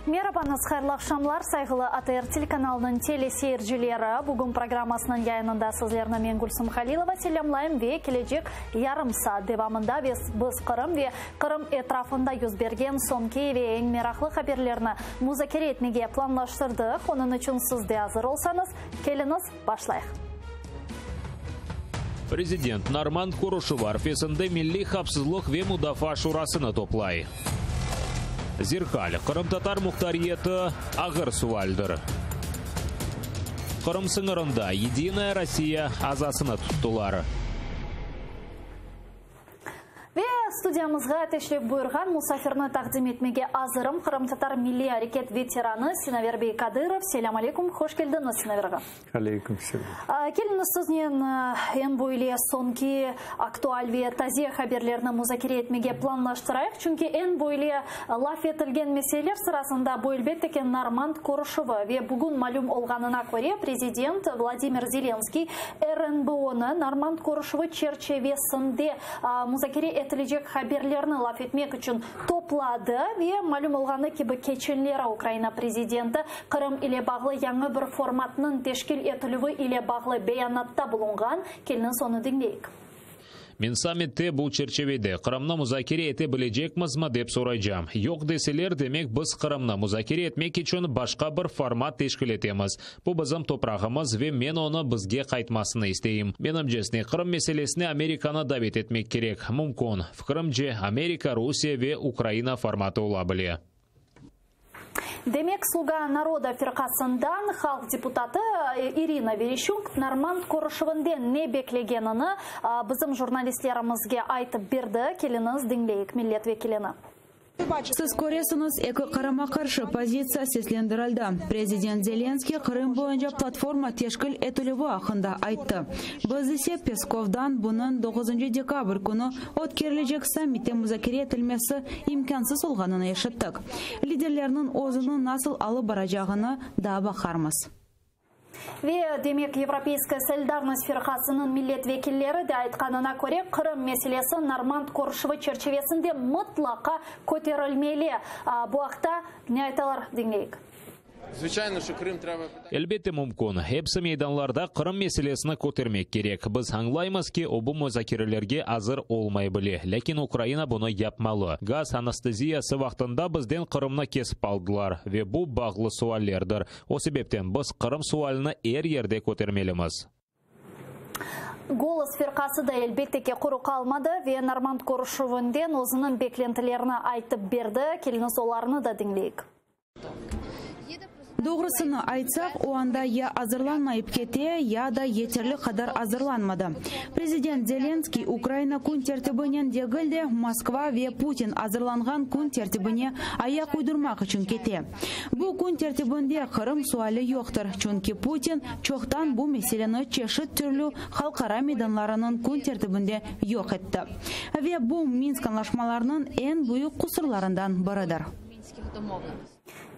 Merabañız, hayırlı aqşamlar, sayğılı ATR telekanalınıñ teleseyircileri! Bugün programmasınıñ yayınında sizlerni men Gülsüm Halilova selâmlayım ve kelecek yarım saat devamında biz Qırım ve Qırım etrafında yüz bergen soñki ve eñ meraqlı haberlerni muzakere etmege planlaştırdıq. Onıñ içün siz de azır olsañız, keliñiz, başlayıq. Prezident Normand körüşüvi arfesinde Milliy havfsızlıq ve mudafaa şurasını toplay. Zerkal, qırımtatar muhtariyeti ağır sualdir. Qırım sıñırında Yedinaya Rossiya azasını tuttılar. Ve studiyamızğa teşrif buyurğan musafirni taqdim etmege azırım, qırımtatar milliy areket veteranı Sinaver bey Kadırov. Selâm aleyküm, hoş keldiñiz, Sinaver ağa. Aleyküm selâm. Keliñiz, siznen em böyle soñki aktual ve taze haberlerni muzakere etmege planlaştırayıq, çünki eñ böyle laf etilgen meseleler sırasında bu, elbette ki, normand körüşüvi ve bugün malüm olğanına köre, prezident Vladimir Zelenskiy RNBO-nı normand körüşüvi çerçevesinde muzakere etilecek haberlerni laf etmek içün topladı ve malüm olğanı kibi, keçenleri Ukraina prezidenti Qırım ile bağlı yañı bir formatnıñ teşkil etilüvi ile bağlı beyanatta bulunğan. Keliñiz, onı diñleyik. Men sammitte bu çerçevede Qırımnı muzakere ete bilecekmizmi dep soraycam. Yoq deseler, demek biz Qırımnı muzakere etmek içün başqa bir format teşkil etemiz. Bu bizim toprağımız ve men onı bizge qaytmasını isteyim. Menimcesine, Qırım meselesine Amerikanı davet etmek kerek. Mümkün. Fikrimce, Amerika, Rusiye ve Ukraina formatı ola bile. Demek, Sluga naroda firqasından halq deputatı İrina Vereşçuk normand körüşüvinden ne beklegenini bizim jurnalistlerimizge aytıp berdi. Keliñiz, diñleyik millet vekilini. Siz köresiñiz, eki qarama-qarşı pozitsiya seslendirildi. Prezident Zelenskıy Qırım boyunca platforma teşkil etilüvi aqqında ayttı. Biz ise Peskovdan bunıñ doquzıncı dekabr künü ötkerilecek sammitte muzakere etilmesi imkânsız olğanını eşittik. Liderlerniñ özüni nasıl alıp baracağını daa baqarmız. Ve, demek, Yevropeyskaya solidarnost firqasınıñ millet vekilleri de aytqanına köre, Qırım meselesi normand körüşüvi çerçivesinde mıtlaqa köterilmeli. Bu aqta ne aytalar, diñleyik. Elbette mümkün. Episi meydanlarda Qırım meselesini kötermek kerek. Biz añlaymız ki, o bu muzakerelerge azır olmay bile, lâkin Ukraina bunı yapmalı. Gaz anesteziyası vaqtında bizden Qırımnı kesip aldılar, ve bu bağlı suallerdir. O sebepten biz Qırım sualini er yerde kötermelimiz. Golos firqası da elbette ki quru qalmadı ve normand körüşüvinden özüniñ beklentilerini aytıp berdi. Keliñiz olarnı da diñleyik. Doğrusını aytsaq, o anda ya azırlanmayıp kete, ya da yeterli qadar azırlanmadı. Prezident Zelenskıy Ukraina kün tertibinen degil de, Moskva ve Putin azırlanğan kün tertibine ayaq uydurmaq içün kete. Bu kün tertibinde Qırım suali yoqtır, çünki Putin çoqtan bu meseleni çeşit türlü halqara meydanlarınıñ kün tertibinde yoq etti. Ve bu Minsk añlaşmalarınıñ eñ büyük qusurlarından biridir.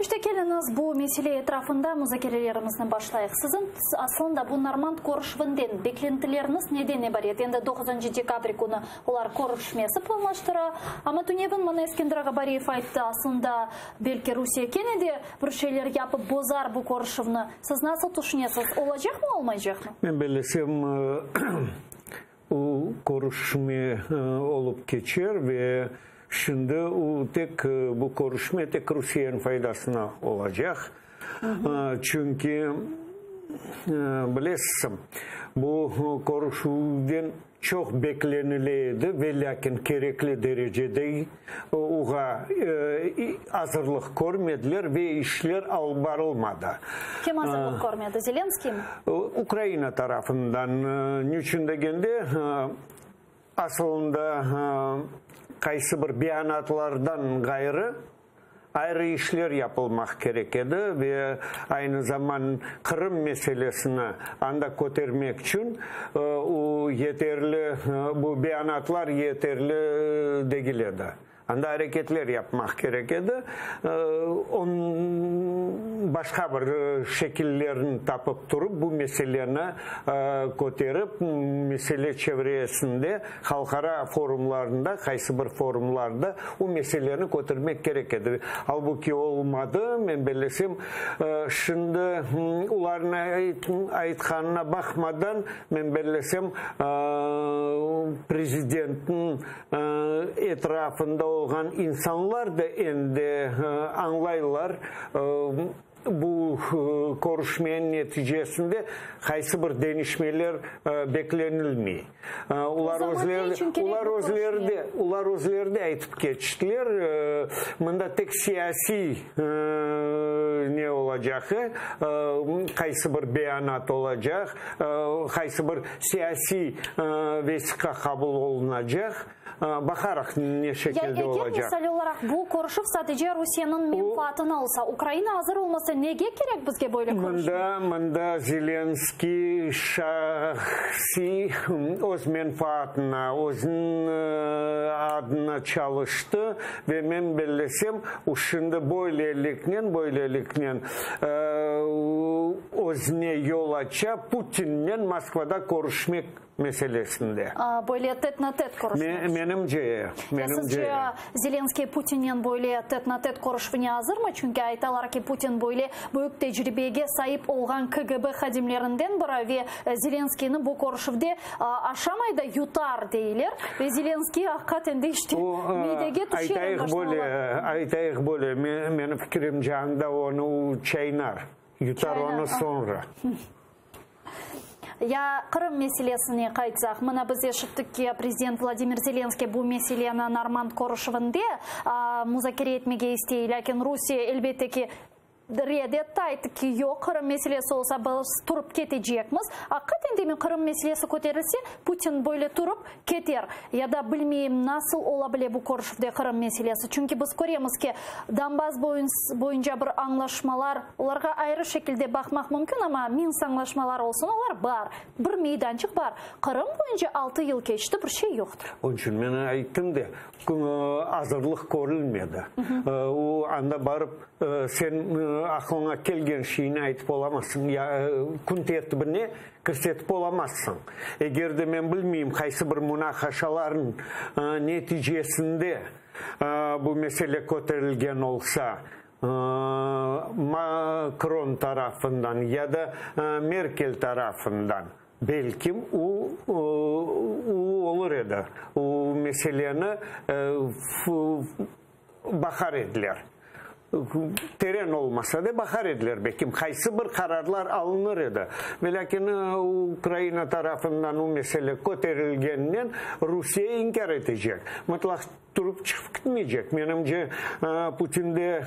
İşte, keliñiz, bu mesele etrafında muzakerelerimizni başlayıq. Siziñ, aslında, bu normand körüşüvinden beklentileriñiz neden ibaret? Endi doquzıncı dekabr künü olar körüşmesi planlaştıra. Amma tünevin mına Eskender Ağabariyev ayttı, aslında, belki Rusiye kene de bir şeyler yapıp bozar bu körüşüvni. Siz nasıl tüşünesiz, olacaqmı, olmaycaqmı? Men bellesem, o körüşme olıp keçer ve şimdi o tek bu körüşme tek Rusiyeniñ faydasına olacaq. Çünki, bilesiz, bu körüşüvden çoq beklenile edi, ve lâkin kerekli derecede oğa azırlıq körmediler ve işler alıp barılmadı. Kim azırlıq körmedi, Zelenskıy mi? Ukraina tarafından. Niçün degende, asılında qaysı bir beyanatlardan ğayrı, ayrı işler yapılmaq kerek edi ve aynı zaman Qırım meselesini anda kötermek içün o yeterli, bu beyanatlar yeterli degil edi. Anda areketler yapmaq kerek edi. Başqa bir şekillerini tapıp turıp, bu meseleni köterip, mesele çevresinde halqara forumlarında, qaysı bir forumlarda o meseleni kötermek kerek edi. Albuki olmadı, men bellesem, şimdi olarnıñ aytqanına baqmadan, men bellesem, prezidentniñ Etrafında olğan insanlar da endi añlaylar, bu körüşmeniñ neticesinde qaysı bir deñişmeler beklenilmey. Olar özleri, olar özleri de, olar özleri de aytıp keçtiler, mında tek siyasiy ne olacaq, qaysı bir beyanat olacaq, qaysı bir siyasiy vesiqa qabul olunacaq, baqarıq ne şekilde Ya eger, olacaq. misal olaraq, bu körüşüv sadece Rusiyeniñ menfaatına olsa, Ukraina azır olmasa, nege kerek bizge böyle körüşüv? Mında, mında Zelenskıy şahsiy öz menfaatına, özüniñ adına çalıştı ve men bellesem, o şimdi böyleliknen, böyleliknen özüne yol aça Putinnen Moskvada körüşmek meselesinde. Böyle tet-na-tet körüşmek. Menimce, menimce. Sizce, Zelenskıy Putinnen böyle tet-na-tet körüşüvine azırmı? Çünki aytalar ki, Putin böyle büyük tecribege saip olğan KGB hadimlerinden biri ve Zelenskıynı bu körüşüvde aşamay da yutar, deyler. Ve Zelenskıy aqiqaten de işte midege tüşer eñ başta olar. Aytayıq böyle, menim fikirimce, anda onı çaynar. Yutar onı soñra. Ya Qırım meselesine qaytsaq, mına biz eşittik ki, prezident Vladimir Zelenskıy bu meseleni Normand körüşüvinde muzakere etmege istey, lâkin Rusiye, elbette ki, red etti, ayttı ki, yoq, Qırım meselesi olsa, biz turıp ketecekmiz. Aqiqaten de mi Qırım meselesi köterilse, Putin böyle turıp keter? Ya da bilmeyim, nasıl ola bile bu körüşüvde Qırım meselesi? Çünki biz köremiz ki, Donbass boyunca bir añlaşmalar, olarğa ayrı şekilde baqmaq mümkün, amma Minsk añlaşmaları olsun, olar bar, bir meydançıq bar. Qırım boyunca altı yıl keçti, bir şey yoqtır. Onıñ içün men ayttım de, azırlıq körülmedi. O, anda barıp, sen aqlıña kelgen şeyni aytıp olamazsıñ, ya kün tertibine Kirsetip olamazsıñ. Eger de men bilmeyim, qaysı bir munaqaşalarnıñ neticesinde bu mesele köterilgen olsa, Makron tarafından ya da Merkel tarafından, belkim, o, o olur edi, o meseleni baqar ediler. Teren olmasa da, baqar ediler, belkim, qaysı bir qararlar alınır edi. Velâkin Ukraina tarafından o mesele köterilgeninen Rusiye inkâr etecek. Mıtlaq turıp çıqıp ketmeycek. Menimce, Putin de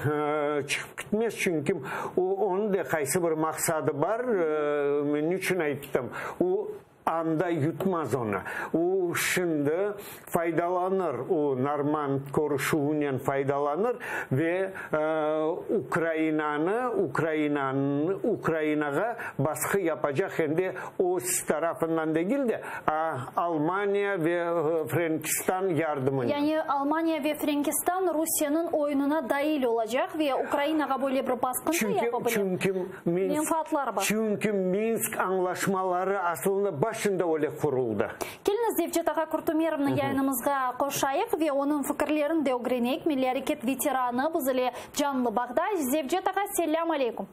çıqıp ketmez, çünki o, onıñ da qaysı bir maqsadı bar. Men niçün ayttım? O, Anda yutmaz onı. O şimdi faydalanır, o normand körüşüvinen faydalanır ve Ukrainanı, Ukrainanı, Ukrainağa basqı yapacaq, em de öz tarafından degil de, a Almaniya ve Frenkistan yardımınen. Yani Almaniya ve Frenkistan Rusiyeniñ oyunına dail olacaq ve Ukrainağa böyle bir basqın da yapa bile. Çünki Menfaatları bar. Çünki Minsk añlaşmaları asılında başında öyle quruldı. Keliñiz, Zevcet ağa Kurtumerovnı yayınımızğa qoşayıq ve onıñ fikirlerini de ögreneyik. Milliy areket veteranı biz ile canlı bağda. Zevcet ağa, selâm aleyküm.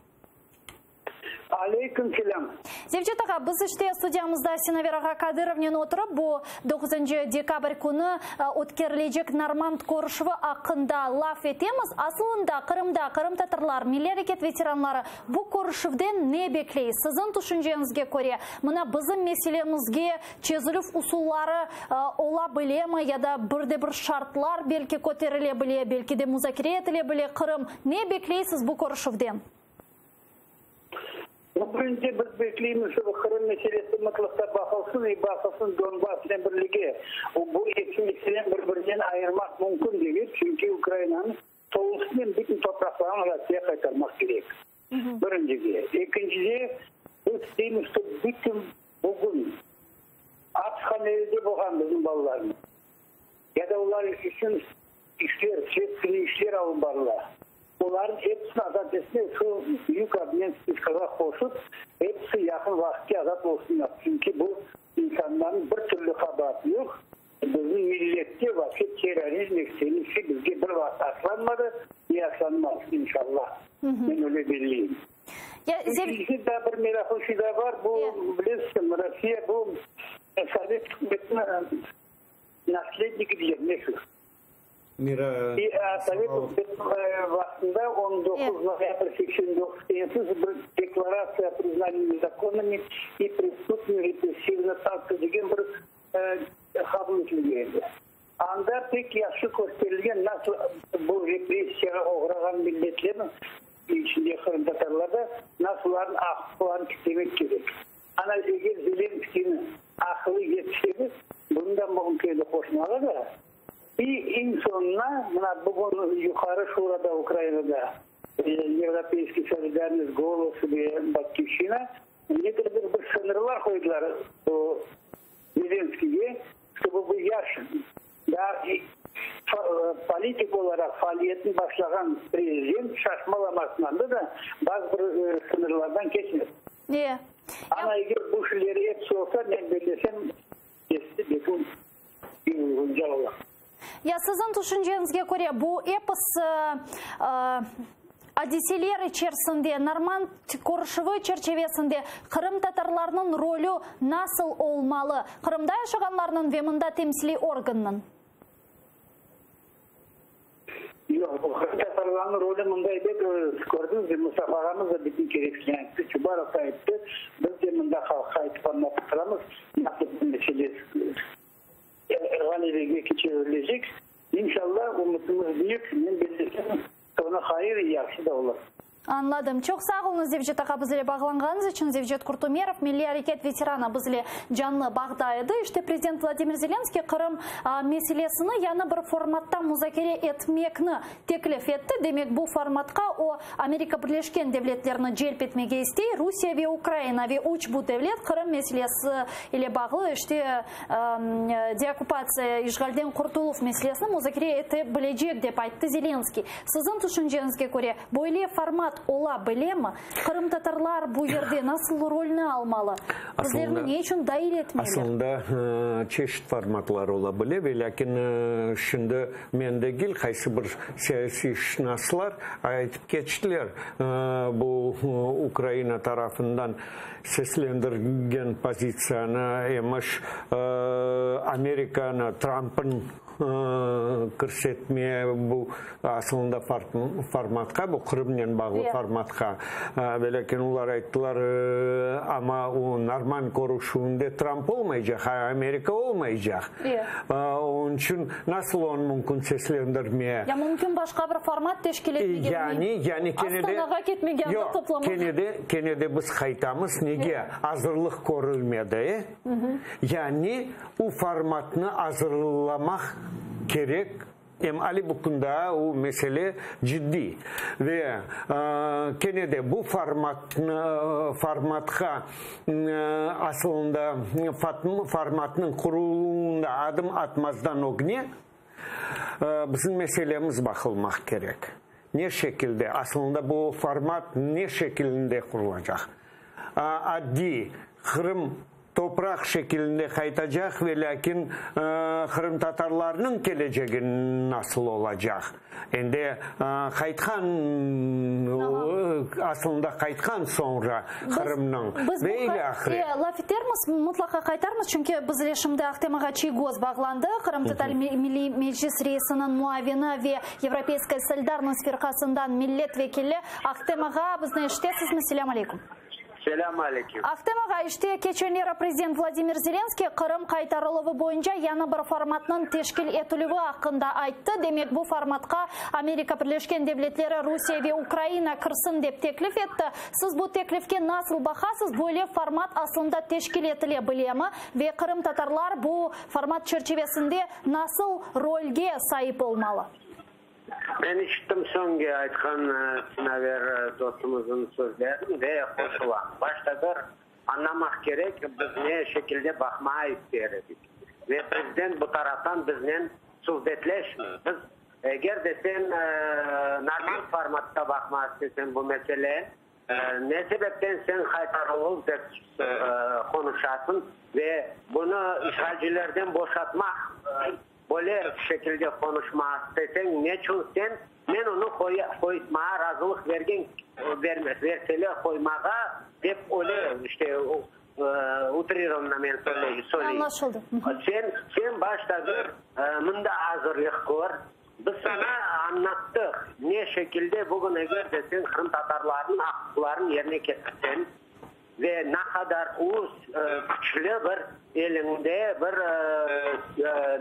Aleyküm selâm. Zevcet ağa, biz işte studiyamızda Sinaver ağa Kadırovnen oturıp, bu doquzıncı dekabr künü ötkerilecek Normand körüşüvi aqqında laf etemiz. Asılında, Qırımda qırımtatarlar, milliy areket veteranları bu körüşüvden ne bekley? Siziñ tüşünceñizge köre, mına bizim meselemizge çezilüv usulları ola bilemi ya da bir de bir şartlar belki köterile bile, belki de muzakere etile bile Qırım? Ne bekleysiz bu körüşüvden? Birinci biz bekleymiz, şu Qırım meselesi mıtlıqta baqılsın i baqılsın Donbassnen birlige. Bu eki meseleni bir-birinden ayırmaq mümkün degil, çünki Ukrainanıñ tolusınen bütün topraqlarını Rossiya qaytarmaq kerek. Birincide. Ekincide, biz isteymiz ki, bütün bugün apishanelerde bolğan bizim balalarımız ya da olar içün işler, следственniy işler alıp barıla. Olarnıñ episini azat etsinler, şu büyük obmen spiskağa qoşıp, episi yaqın vaqıtte azat olsunlar. Çünki bu insanlarnıñ bir türlü qabaatı yoq. Bizim millette vapşe terrorizm, ekstremizm şey bizge bir vaqıt aşlanmadı ve aşlanmaz, inşallah. Men öyle belleyim. Üçüncisi, daa bir meraqlı şey daa bar, bu, bilesiñ, Rossiya bu sovet ükümetiniñ nasledniki deyler, meşur. Mira, Sovet vaqtında 19 noyabr 89 senesi bir deklaratsiya o priznanии незаконными и преступными repressivnıy sanktsiya degen bir qabul etilgen edi. Anda pek yahşı kösterilgen, nasıl bu repressiyağa oğrağan milletlerniñ, içinde qırımtatarlar da, nasıl olarnıñ aq-uquqlarını tiklemek kerek. Ana, eger Zelenskiyniñ aqılı yetse, bunı da mümkün edi qoşmağa da. İ eñ soñuna, mına bugün Yuqarı Şurada Ukrainada Yevropeyskiy solidarnost, Golos ve Batkivşçina nedir bir bir sıñırlar qoydılar bu Zelenskiyge, ştobu bu yaş, daa politik olaraq faaliyetini başlağan prezident şaşmalamasın da bazı bir sıñırlardan keçmesin. Ana eger bu şeyler episi olsa, men bellesem, episi bütün uyğunca ola. Ya siziñ tüşünceñizge köre, bu episi adiseler içerisinde, Normand körüşüvi çerçevesinde qırımtatarlarnıñ rolü nasıl olmalı, Qırımda yaşağanlarnıñ ve mında temsiliy organnıñ? Yoq, bu qırımtatarlarnıñ rolü mında ebet, kördiñizmi, Mustafa ağamız da bütün kerekisini ayttı, Çubarov da ayttı, biz de mında halqqa aytıp añlatıp turamız, nasıl bu mesele ğalebege keçirilecek. İnşallah, ümütimiz büyük, men bellesem, soñu hayır, yahşı da olur. Añladım. Çoq sağ oluñız, Zevcet ağa, bizle bağlanğanıñız içün. Zevcet Qurtumerov, Milliy areket veteranı, bizle canlı bağda edi. İşte, prezident Vladimir Zelenskiy Qırım meselesini yañı bir formatta muzakere etmekni teklif etti. Demek, bu formatqa o, Amerika Birleşken Devletlerini celp etmege istey, Rusiye ve Ukraina ve üç bu devlet Qırım meselesi ile bağlı, işte, deokkupatsiya, işğalden qurtuluv meselesini muzakere ete bilecek, dep ayttı Zelenskiy. Siziñ tüşünceñizge köre, böyle format ola bilemi? Qırımtatarlar bu yerde nasıl rolni almalı? Bizlerni ne içün dail etmeyler? Aslında, çeşit formatlar ola bile, velâkin şimdi men degil, qaysı bir siyasiyşınaslar aytıp keçtiler, bu Ukraina tarafından seslendirgen pozitsiyanı, emiş, Amerikanı, Trampnıñ kirsetme, bu asılında formatqa, bu Qırımnen bağlı formatqa. Velâkin olar ayttılar, amma o norman körüşüvinde Tramp olmaycaq, Amerika olmaycaq. Onıñ içün nasıl onı mümkün seslendirme? Ya mümkün başqa bir format teşkil etmege, Yani, yani kene de, Astanağa ketmege, anda yoq, toplamaq. kene de, kene de biz qaytamız, nege? Azırlıq körülmedi, e? Yani, u formatnı azırlamaq kerek, em ali bu kün daa u mesele ciddiy. Ve kene de bu formatnı, formatqa asılında formatnıñ quruluvında adım atmazdan ögne bizim meselemiz baqılmaq kerek. Ne şekilde, asılında bu format ne şekilinde qurulacaq? Addiy Qırım topraq şekilinde qaytacaq ve lâkin qırımtatarlarnıñ kelecegi nasıl olacaq? Endi qaytqan, asılında qaytqan soñra Qırımnıñ ve ilâhre. Laf etermiz, mutlaqa qaytarmız, çünki bizle şimdi Ahtem ağa Çiygoz bağlandı, Qırımtatar Milliy Meclis reisiniñ muavini ve Yevropeyskaya solidarnost firqasından millet vekili. Ahtem ağa, bizni eşitesizmi? Selâm aleyküm. Selâm aleyküm. Ahtem ağa, işte, keçenleri prezident Vladimir Zelenskiy Qırım qaytarıluvı boyunca yañı bir formatnıñ teşkil etilüvi aqqında ayttı. Demek, bu formatqa Amerika Birleşken Devletleri, Rusiye ve Ukraina kirsin dep teklif etti. Siz bu teklifke nasıl baqasız? Böyle format aslında teşkil etile bilemi ve qırımtatarlar bu format çerçivesinde nasıl rolge saip olmalı? Men işittim soñki aytqan Sinaver dostumıznıñ sözlerini ve qoşulam. Başta bir añlamaq kerek, biz ne şekilde baqmağa ister edik. Ve prezident bu taraftan biznen suhbetleşmey. Biz. Eger de sen normand formatta baqmaq isteseñ bu mesele, ne sebepten sen qaytarıluv dep qonuşasıñ ve bunı işğalcilerden boşatmaq böyle şekilde qonuşmaq isteseñ, neçün sen men onı qoymağa razılıq bergen, verseler qoymağa dep öyle işte Utrirovna men söyleyim. Añlaşıldı. Sen, sen başta bir mında azırlıq kör. Biz saña añlattıq, ne şekilde bugün eger de sen qırımtatarlarnıñ aq-uquqlarını yerine ketirseñ ve ne qadar öz küçlü bir eliñde bir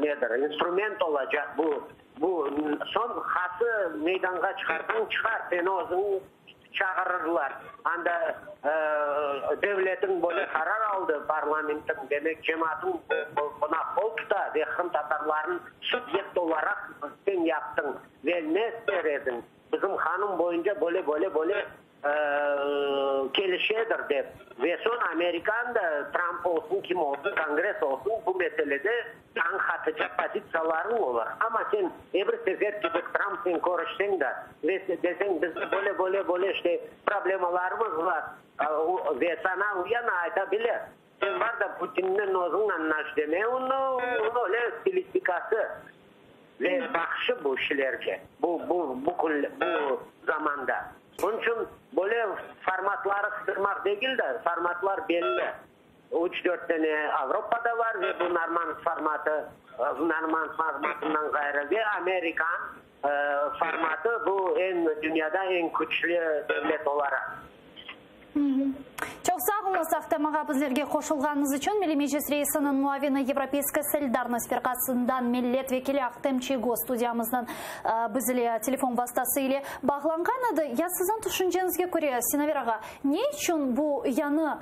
nedir, instrument olacaq bu, bu soñ hası meydanğa çıqarsañ çıqar, seni özüñ Çağırırlar. Anda devletiñ böyle qarar aldı, parlamentiñ, demek cemaatın buna qol tuta ve qırımtatarlarnıñ subyekt olaraq sen yaptıñ ve ne ister ediñ, bizim qanun boyunca böyle, böyle, böyle kelişedir dep. Ve soñ amerikan da, Tramp olsun, kim olsun, kongress olsun, bu meselede Tañ qatıca pozitsiyalarıñ olur. Amma sen er bir sefer kibi Trampnen körüşseñ de ve deseñ bizde böyle, böyle, böyle işte problemalarımız bar ve saña uyana ayta bile, sen bar da Putinnen özüñ añlaş deme, onıñ öyle stilistikası ve baqışı bu işlerge bu, bu, bu kün, bu zamanda. Onıñ içün böyle formatları qıdırmaq degil de, formatlar belli. Üç-dört dane Avropada bar ve bu normand formatı, normand formatından ğayrı ve amerikan formatı, bu eñ dünyada eñ küçlü devlet olaraq. Çoq sağ oluñız, Ahtem ağa, bizlerge qoşulğanıñız içün. Milliy Meclis reisiniñ muavini, Yevropeyskaya solidarnost firqasından millet vekili Ahtem Çiygoz studiyamızdan biz ile telefon vastası ile bağlanğan edi. Ya siziñ tüşünceñizge köre, Sinaver ağa, Ne içün bu yañı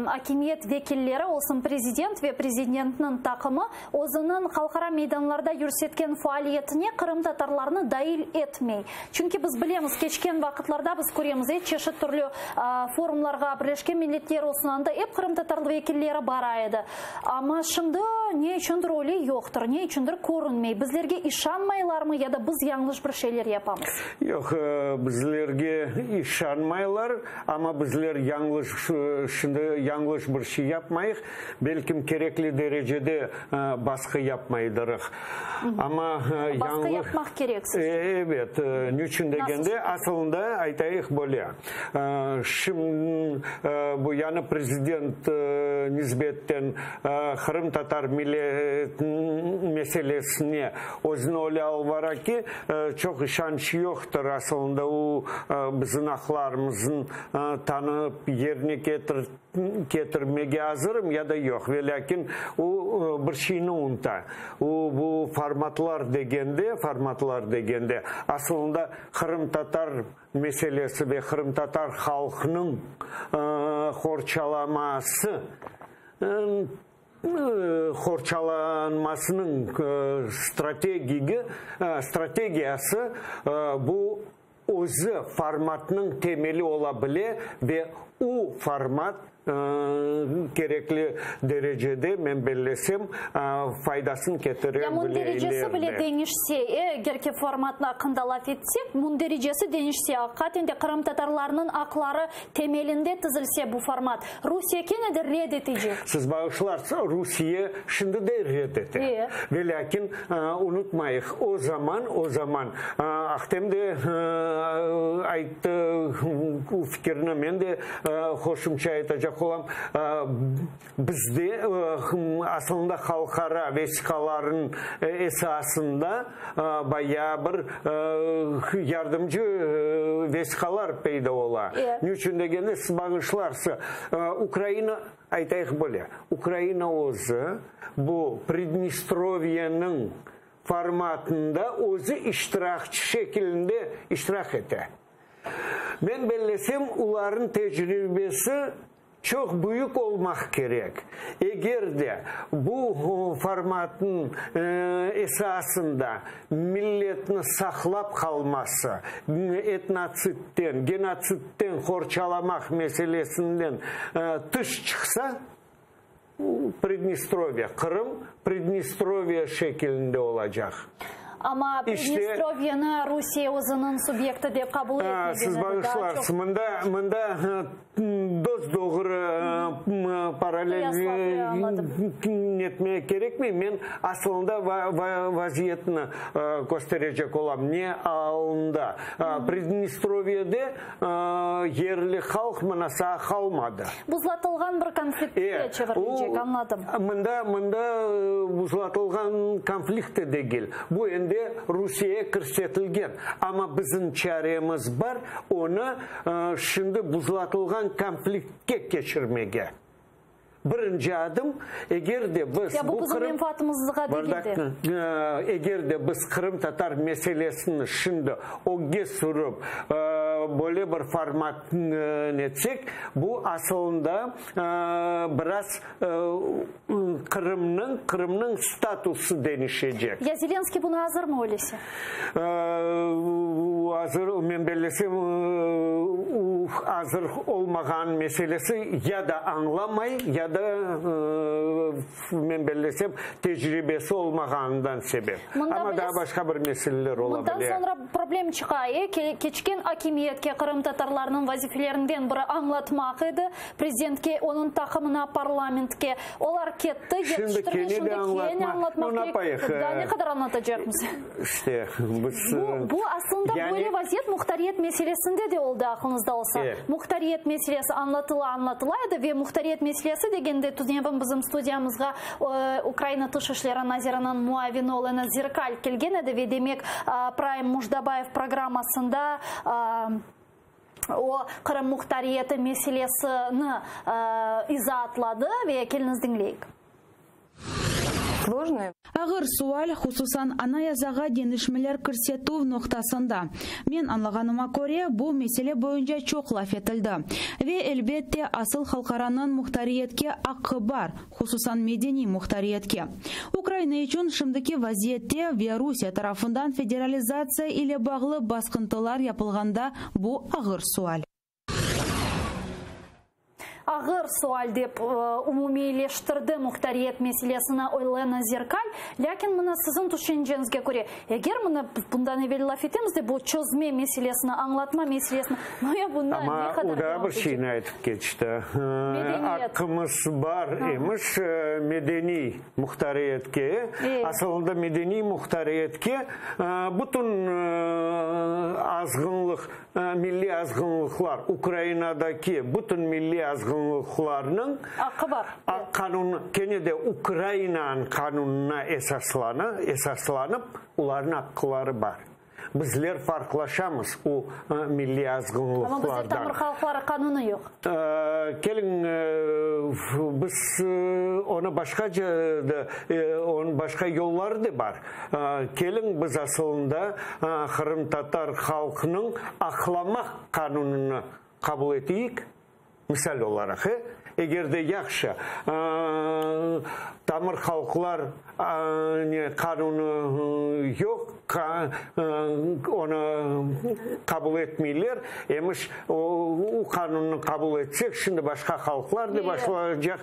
akimiyet vekilleri, olsun prezident ve prezidentniñ taqımı, özüniñ halqara meydanlarda yürsetken faaliyetine qırımtatarlarnı dail etmey? Çünki biz bilemiz, keçken vaqıtlarda biz köremiz, e, çeşit türlü forumlarğa, Birleşken Milletler olsun, anda ep qırımtatar vekilleri bara edi. Amma şimdi ne içündir öyle yoqtır, ne içündir körünmey. Bizlerge işanmaylarmı ya da biz yañlış bir şeyler yapamız? Yoq, bizlerge işanmaylar, amma bizler yañlış, şimdi yañlış bir şey yapmayıq, belkim kerekli derecede basqı yapmaydırıq. Amma Basqı yapmaq kerek, sizce? Evet, niçün degende, asılında aytayıq böyle, şimdi bu yañı prezident nisbetten qırımtatar millet meselesine özüni öyle alıp bara ki, Çoq işanç yoqtır, asılında o, bizim aqlarımıznı tanıp, yerine ketirmege azırım ya da yoq. Velâkin o, bir şeyni unuta. O, bu formatlar degende, formatlar degende, asılında qırımtatar meselesi ve qırımtatar halqınıñ qorçalaması, Qorçalanmasınıñ strategigi, strategiyası bu özü formatnıñ temeli ola bile ve u format kerekli derecede, men bellesem, faydasını ketire Ya bile mündericesi bile ileride. deñişse, eger ki format aqqında laf etsek, mündericesi deñişse, aqiqaten de qırımtatarlarnıñ aqları temelinde tizilse bu format, Rusiye kene de red etecek. Siz bağışlarsız, Rusiye şimdi de red ete. E. Ve lâkin, unutmayıq, o zaman, o zaman, Ahtem de ayttı bu fikirni, men de qoşumça aytacaq olam, bizde, aslında halqara vesiqalarnıñ esasında bayağı bir yardımcı vesiqalar peyda ola. Ne içün degende, siz bağışlarsız, Ukraina, aytayıq böyle, Ukraina özü bu Pridnestrovyeniñ formatında özü iştirakçı şekilinde iştirak ete. Men bellesem, olarnıñ tecribesi Çoq büyük olmaq kerek. Eger de bu formatnıñ esasında milletni saqlap qalması, etnotsидten, genotsидten qorçalamaq meselesinden tış çıqsa, Pridnestrovye, Qırım Pridnestrovye şekilinde olacaq. Amma Pridnestrovyeni Rusiye özüniñ subyekti dep qabul etmegen edi. Siz bağışlarsız, mında, mında dos-doğru parallel etmege kerekmey. Men asılında vaziyetni kösterecek olam, ne alında. Pridnestrovyede yerli halq mına sağ qalmadı. Buzlatılğan bir konfliktke çevirilecek, añladım. Mında, mında buzlatılğan konflikt de degil. Bu endi Rusiyeye kirsetilgen. Amma bizim çaremiz bar, onı şimdi buzlatılğan konfliktke keçirmege. Birinci adım, eger de biz Ya bu bizim menfaatımızğa degil de. Eger de biz qırımtatar meselesini şimdi ögge sürip, böyle bir format netsek, bu asılında biraz Qırımnıñ, Qırımnıñ statusı deñişecek. Ya Zelenskıy buna azırmı öylese? Azır, men bellesem, azır olmağan meselesi ya da añlamay, ya da, men bellesem, tecribesi olmağanından sebep. Amma daa başqa bir meseleler ola bile. Bundan soñra problem çıqa, e? Keçken akimiyetke qırımtatarlarnıñ vazifelerinden biri añlatmaq edi, prezidentke, onıñ taqımına, parlamentke. Olar ketti, yetiştirdi, şimdi kene añlatmaq kerek. Daa ne qadar añlatacaqmız? İşte, biz... Bu, bu aslında yani, böyle vaziyet muhtariyet meselesinde de oldı, aqlıñızda olsa. Muhtariyet meselesi añlatıla, añlatıla edi ve muhtariyet meselesi degende tünevin bizim studiyamızğa Ukraina Tış işleri naziriniñ muavini Olena Zerkal kelgen edi ve demek Prime Mujdabayev programmasında o Qırım muhtariyeti meselesini izaatladı ve keliñiz diñleyik. Ağır sual, hususan Anayasağa deñişmeler kirsetüv noqtasında. Men añlağanıma köre, bu mesele boyunca çoq laf etildi. Ve, elbette, asıl halqaranıñ muhtariyetke aqqı bar, hususan medeniy muhtariyetke. Ukraina içün şimdiki vaziyette ve Rusiye tarafından federalizatsiya ile bağlı basqıntılar yapılğanda bu ağır sual. Ağır sual dep umumiyleştirdi muhtariyet meselesini Olena Zerkal. Lâkin mına siziñ tüşünceñizge köre, eger mına bundan evel laf etemiz de bu çözme meselesini, añlatma meselesini, ya bundan ne Amma qadar o daa devam bir etecek? şeyni aytıp keçti. Medeniyet. Aqqımız bar emiş medeniy muhtariyetke. Asılında medeniy muhtariyetke bütün azğınlıq, Milliy azğınlıqlar, Ukrainadaki bütün milliy azğınlıqlarnıñ Aqqı bar. qanun, kene de Ukrainanıñ qanunına esaslana, esaslanıp, olarnıñ aqqıları bar. Bizler farqlaşamız o milliy Amma bizde azğınlıqlardan. tamır halqları qanunı yoq. Keliñ, biz onı başqaca da, onıñ başqa yolları da bar. Keliñ, biz asılında qırımtatar halqınıñ aqlamaq qanunını qabul eteyik, misal olaraq, eger de yahşı, tamır halqlar qanunı yoq, onı qabul etmeyler, emiş, o qanunnı qabul etsek, şimdi başqa halqlar da başlaycaq.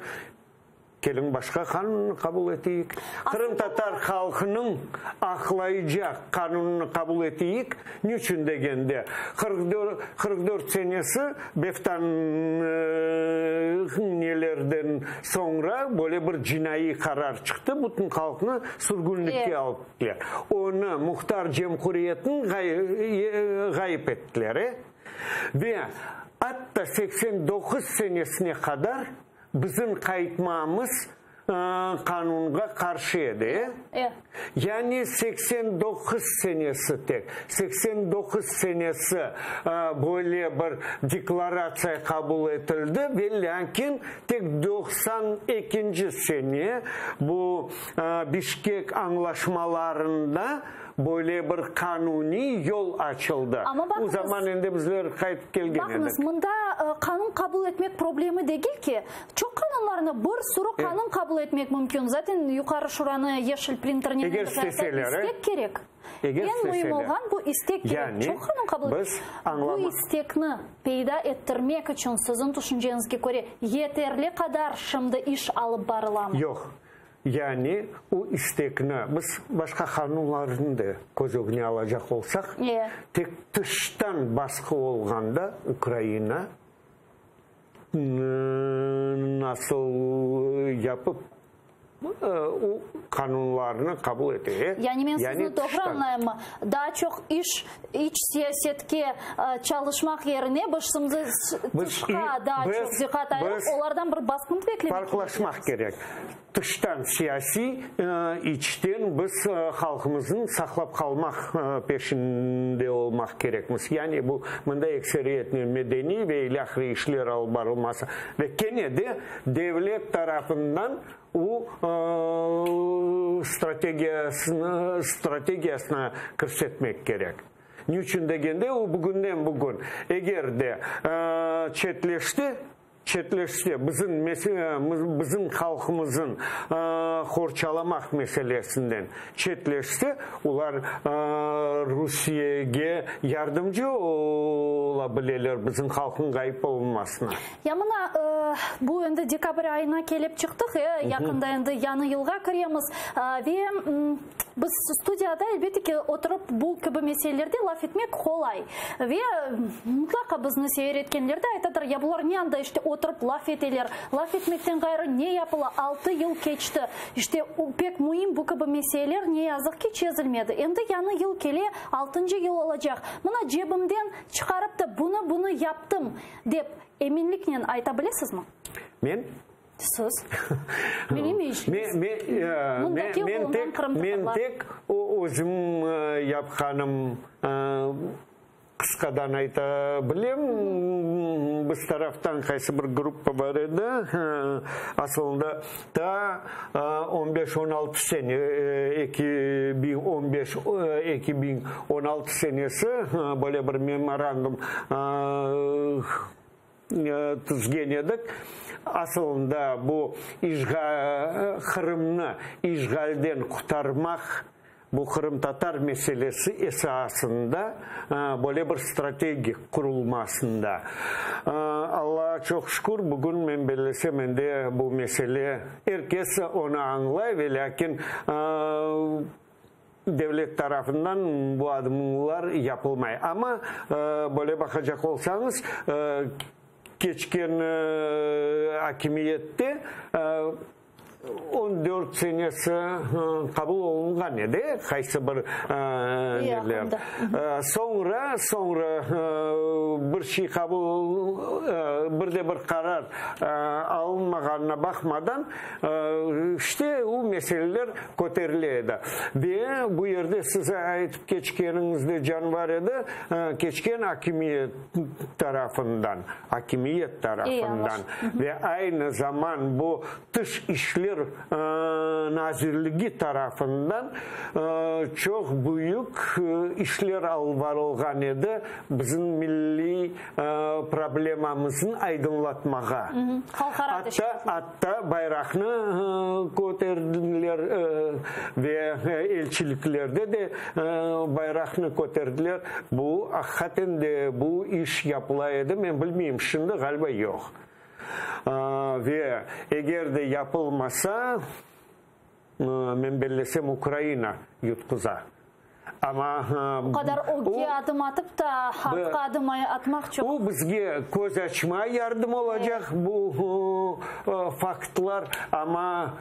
Keliñ, başqa qanunnı qabul eteyik. Qırımtatar halqınıñ aqlayıcaq qanunnı qabul eteyik. Niçün degende, 44 senesi Beftan nelerden soñra böyle bir cinaiy qarar çıqtı, bütün halqnı sürgünlikke alıp kettiler. Onı muhtar cemhuriyetni ğayıp ettiler. Ve atta 89 senesine qadar Bizim qaytmamız qanunğa qarşı edi, e? Yani 89 senesi tek, 89 senesi böyle bir deklaratsiya qabul etildi ve lâkin tek 92-nci sene bu Bişkek añlaşmalarında Böyle bir qanuniy yol açıldı. Amma O baqıñız, zaman endi bizler qaytıp kelgen edik. Baqıñız, mında qanun qabul etmek problemi degil ki. Çoq qanunlarnı, bir sürü qanun qabul etmek mümkün. Zaten Yuqarı Şuranı yeşil printernen Eger endi qayta isteseler, e? istek kerek. Eger Eñ müim isteseler. olğan bu istek kerek. Yani, Çoq qanun qabul biz Bu istekni peyda ettirmek içün, siziñ tüşünceñizge köre, yeterli qadar şimdi iş alıp barılamı? Yoq. Yani o istekni biz başqa qanunlarnı da köz ögüne alacaq olsaq, tek tıştan basqı olğanda Ukraina nasıl yapıp o qanunlarnı qabul ete. Yani men sizni doğru añlayımmı? Daa çoq iş, iç siyasetke çalışmaq yerine biz şimdi tışqa daa çoq diqqat ayırıp, olardan bir basqıntı beklemek kerekmiz. Farqlaşmaq kerek. Tıştan siyasiy, içten biz halqımıznı saqlap qalmaq peşinde olmaq kerekmiz. Yani bu mında ekseriyetnen medeniy ve ilâhre işler alıp barılması ve kene de devlet tarafından o strategiyasını strategiyasına kirsetmek kerek. Ne içün degende, o bugünden bugün eger de çetleşti, Çetleşse, bizim bizim halqımızın qorçalamaq meselesinden çetleşse, olar Rusiyege yardımcı ola bileler bizim halqnıñ ğayıp olunmasına. Ya mına, bu endi dekabr ayına kelip çıqtıq, yaqında endi yañı yılğa kiremiz ve biz studiyada, elbette ki, oturıp bu kibi meselelerde laf etmek qolay. Ve mutlaqa bizni seyir etkenler de aytadır, ya bular ne anda işte oturıp laf eteler, laf etmekten ğayrı ne yapıla, altı yıl keçti, işte pek müim bu kibi meseleler ne yazıq ki çezilmedi. Endi yañı yıl kele, altıncı yıl olacaq. Mına cebimden çıqarıp da bunı, bunı yaptım dep eminliknen ayta bilesizmi? Men? Siz? Milliy Meclis. Mındaki bulunğan qırımtatarlar. Men tek özüm yapqanım qısqadan ayta bilem. Biz taraftan qaysı bir gruppa bar edi. Asılında ta on beş, on altı sene, 2015, 2016 senesi böyle bir memorandum tizgen edik. Asılında bu Qırımnı işğalden qurtarmaq, bu qırımtatar meselesi esasında böyle bir strategik qurulmasında. Allağa çoq şükür, bugün men bellesem, endi bu mesele er kes onı añlay, velâkin Devlet tarafından bu adımlar yapılmay. Amma böyle baqacaq olsañız, keçken akimiyette 14 senesi qabul olunğan edi, qaysı bir neler. Soñra, soñra bir şey qabul, bir de bir qarar alınmağanına baqmadan, İşte, o meseleler köterile edi. Ve bu yerde siz aytıp keçkeniñizde can bar edi, keçken akimiyet tarafından, akimiyet tarafından ve aynı zaman bu Tış işler nazirligi tarafından çoq büyük işler alıp barılğan edi bizim milliy problemamıznı aydınlatmağa. Atta, atta bayraqnı köterdiler ve elçiliklerde de bayraqnı köterdiler. Bu, aqiqaten de, bu iş yapıla edi. Men bilmeyim, şimdi, ğaliba, yoq. Ve eger de yapılmasa, men bellesem, Ukraina yutquza. Amma O qadar ögge adım atıp da, artqa adım atmaq çoq. O bizge köz açma yardım olacaq, bu faktlar, amma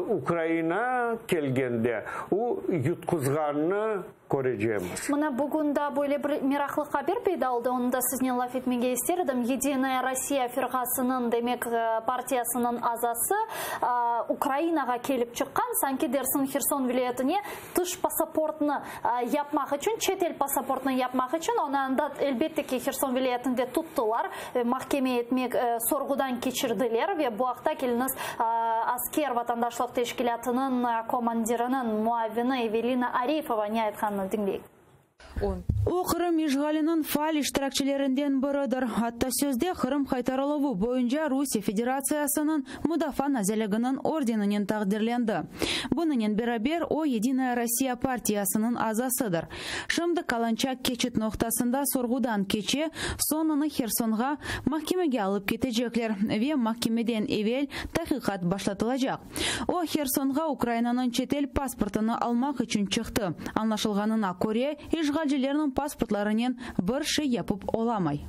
Ukraina kelgende, o yutquzğanını körecemiz. Mına bugün daa böyle bir meraqlı haber peyda oldı, onı da siznen laf etmege ister edim. Yedinaya Rossiya firqasınıñ, demek, partiyasınıñ azası Ukrainağa kelip çıqqan, sanki dersiñ Herson vilâyetine tış pasaportnı yapmaq içün, çetel pasaportnı yapmaq içün, onı anda, elbette ki, Herson vilâyetinde tuttılar ve mahkeme etmek, sorğudan keçirdiler ve bu aqta keliñiz Asker vatandaşlıq teşkilâtınıñ komandiriniñ muavini Evelina Arifova ne aytqanını diñleyik. O, Qırım işğaliniñ faal iştirakçilerinden biridir. Atta sözde Qırım qaytarıluvı boyunca Rusiye Federatsiyasınıñ Mudafaa nazirliginiñ ordeninen taqdirlendi. Bunınen beraber, o, Yedinaya Rossiya partiyasınıñ azasıdır. Şimdi Kalançak keçit noqtasında sorğudan keçe, soñ onı Hersonğa mahkemege alıp ketecekler ve mahkemeden evel taqiqat başlatılacaq. O, Hersonğa Ukrainanıñ çetel pasportını almaq içün çıqtı. Añlaşılğanına köre, işğalcilerniñ pasportlarınen bir şey yapıp olamay.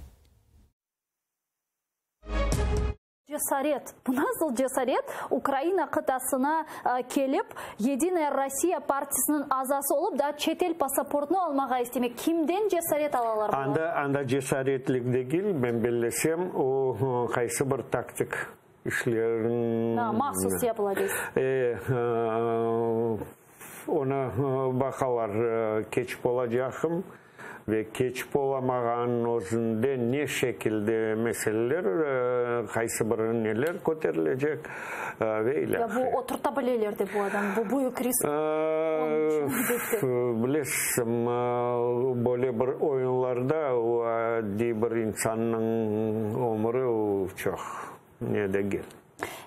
Cesaret! Bu nasıl cesaret, Ukraina qıtasına kelip, Yedinaya Rossiya partisiniñ azası olıp, daa çetel pasaportnı almağa istemek? Kimden cesaret alalar bular? Anda, anda cesaretlik degil, men bellesem, o, qaysı bir taktik işlerniñ. A, mahsus yapıla deysiz. E, onı baqalar, keçip olacaqım. Ve keçip olamağanıñ özünde ne şekilde meseleler, qaysı bir neler köterilecek ve ilâhre. Ya bu oturta bileler de bu adam, bu büyük risk onıñ içün elbette. Bilesiñ, böyle bir oyunlarda o adiy bir insannıñ ömrü çoq ne degil.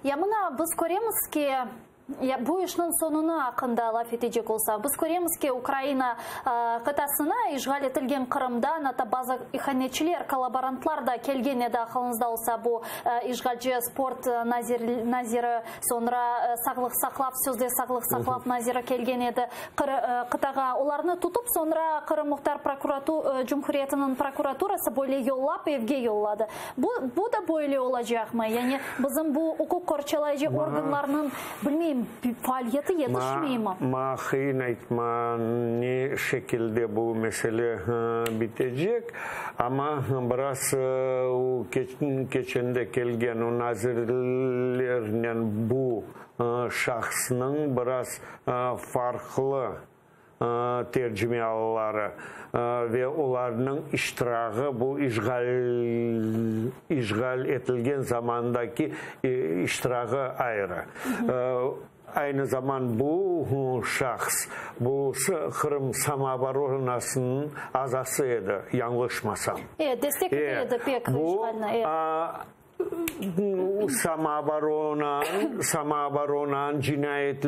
Ya mına biz köremiz ki, Ya bu işniñ soñunı aqqında laf etecek olsaq, biz köremiz ki, Ukraina qıtasına işğal etilgen Qırımdan atta bazı ihanetçiler, kollaborantlar da kelgen edi, aqılıñızda olsa, bu işğalci sport naziri, soñra sağlıq saqlav, sözde sağlıq saqlav naziri kelgen edi qıtağa. Olarnı tutıp, soñra Qırım Muhtar Cumhuriyetiniñ prokuraturası böyle yollap, evge yolladı. Bu, bu da böyle olacaqmı? Yani bizim bu uquq qorçalayıcı organlarnıñ, bilmeyim, faaliyeti yetişmeymi? Ma, qıyın aytma, ne şekilde bu mesele bitecek, amma biraz o keçende kelgen o nazirlernen bu şahısnıñ biraz farqlı tercimealları ve olarnıñ iştirağı bu işğal işğal etilgen zamandaki iştirağı ayrı. Aynı zaman bu şahs bu Qırım samooboronasınıñ azası edi, yañlışmasam. Evet, destek ete edi pek işğalni, evet. Samooboronanıñ, samooboronanıñ cinayet,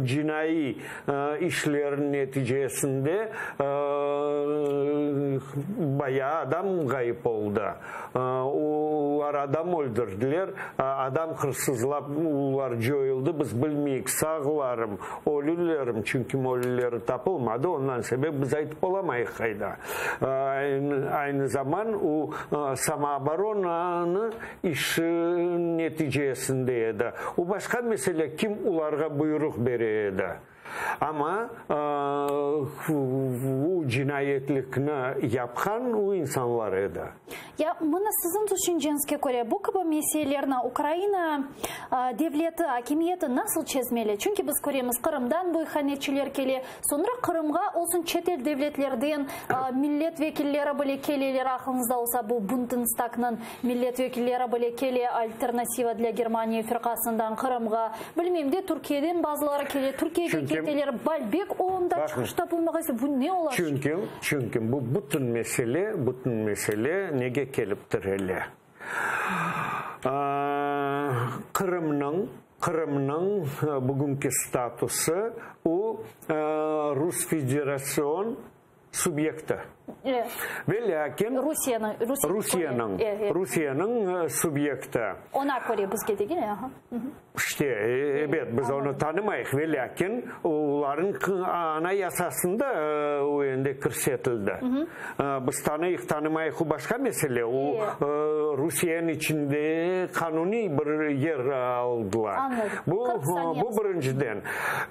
cinaiy işlerniñ neticesinde bayağı adam ğayıp oldı. Olar adam öldürdiler, adam hırsızlap olar coyuldı, biz bilmeyik sağlarım, ölülerim, çünki ölüleri tapılmadı, ondan sebep biz aytıp olamayıq qayda. Aynı zaman o, samooboronanı işi neticesinde edi. O başqa mesele, kim olarğa buyruq bere edi. Amma bu cinayetlikni yapqan o insanlar edi. Ya mına siziñ tüşünceñizge köre, bu kibi meselelerni Ukraina devleti, akimiyeti nasıl çezmeli? Çünki biz köremiz, Qırımdan bu ihanetçiler kele, Soñra Qırımğa olsun çetel devletlerden millet vekilleri bile keleler, aqlıñızda olsa bu Bundestagnıñ millet vekilleri bile kele Alternativa dlâ Germaniya firqasından Qırımğa, bilmeyim de Türkiyeden bazıları kele, Türkiyege keteler, Balbek onda çıqış tapılmağa bu ne ola? Çünki, çünki bu bütün mesele, bütün mesele nege kelip tirele? Qırımnıñ, Qırımnıñ bugünki statusı, o, Rus Federatsion subyekti. Ve lâkin Rusiyeniñ, Rusiyeniñ, Rusiyeniñ subyekti. Ona köre bizge degil, aha. İşte, ebet, biz onı tanımayıq, ve lâkin olarnıñ Anayasasında o endi kirsetildi. Biz tanıyıq, tanımayıq, o başqa mesele. O, Rusiyeniñ içinde qanuniy bir yer aldılar. Bu, bu birinciden.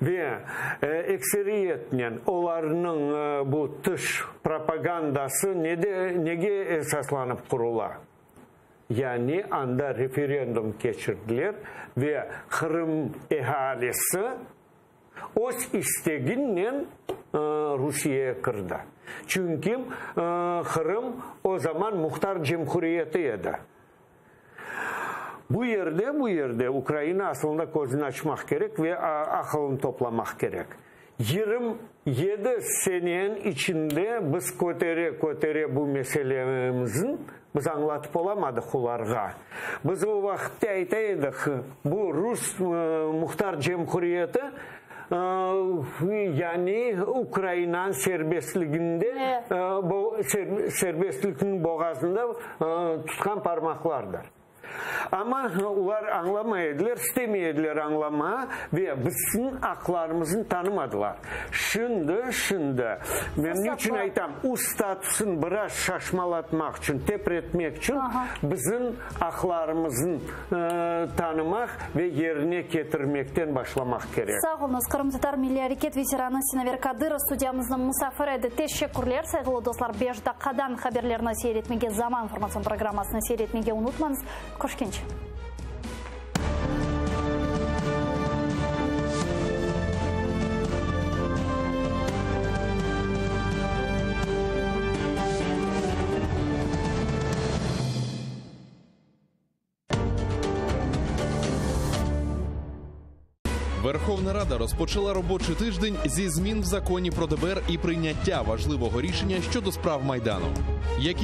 Ve ekseriyetnen olarnıñ bu tış propagandası nede, nege esaslanıp qurula? Yani anda referendum keçirdiler ve Qırım ealisi öz isteginen Rusiyeye kirdi. Çünki Qırım o zaman muhtar cemhuriyeti edi. Bu yerde, bu yerde Ukraina aslında közüni açmaq kerek ve aqılını toplamaq kerek. 27 seneniñ içinde biz kötere kötere bu meselemizni, biz añlatıp olamadıq olarğa. Biz o vaqıtte ayta edik, bu Rus Muhtar Cemhuriyeti, yani Ukrainanıñ serbestliginde, serbestlikniñ boğazında tutqan parmaqlardır. Amma olar añlamay ediler, istemey ediler añlamağa ve bizim aqlarımıznı tanımadılar. Şimdi, şimdi, men ne içün aytam, o statusını biraz şaşmalatmaq içün, tepretmek içün bizim aqlarımıznı tanımaq ve yerine ketirmekten başlamaq kerek. Sağ oluñız. Qırımtatar milliy areket veteranı Sinaver Kadırov studiyamıznıñ musafiri edi. Teşekkürler, sayğılı dostlar. Beş daqqadan haberlerni seyir etmege Zaman informatsion programmasını seyir etmege unutmañız. Körüşkence. Верховна Рада розпочала робочий тиждень зі змін в законі про ДБР і прийняття важливого рішення щодо справ Майдану. Які...